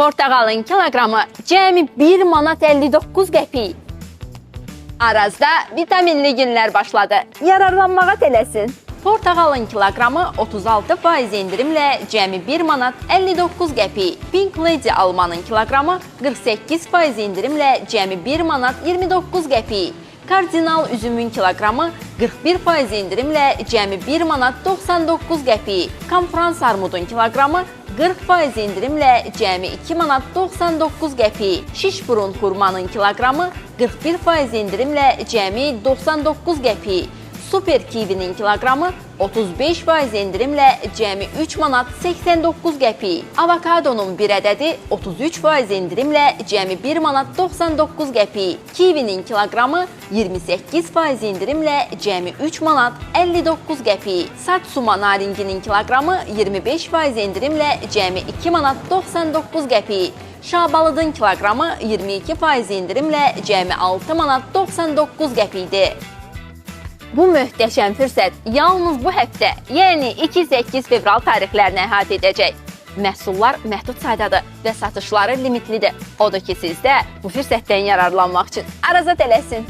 Portağalın kiloqramı cəmi 1 manat 59 qəpik. Arazda vitaminli günlər başladı. Yararlanmağa tələsin. Portağalın kiloqramı 36% endirimlə cəmi 1 manat 59 qəpik. Pink Lady almanın kiloqramı 48% endirimlə cəmi 1 manat 29 qəpik. Kardinal üzümün kiloqramı 41% endirimlə cəmi 1 manat 99 qəpik. Konfrans armudun kiloqramı 40% endirimlə cəmi 2 manat 99 qəpik. Şişburun xurmanın kiloqramı 41% endirimlə cəmi 99 qəpik. Super kivinin kiloqramı 35% endirimlə cəmi 3 manat 89 qəpik. Avokadonun bir ədədi 33% endirimlə cəmi 1 manat 99 qəpik. Kivinin kiloqramı 28% endirimlə cəmi 3 manat 59 qəpik. Satsuma naringinin kiloqramı 25% endirimlə cəmi 2 manat 99 qəpik. Şabalıdın kiloqramı 22% endirimlə cəmi 6 manat 99 qəpikdir. Bu möhtəşəm fürsət yalnız bu həftə, yəni 2-8 fevral tarixlərini əhatə edəcək. Məhsullar məhdud saydadır və satışları limitlidir. Odur ki, siz də bu fürsətdən yararlanmaq üçün Araza tələsin.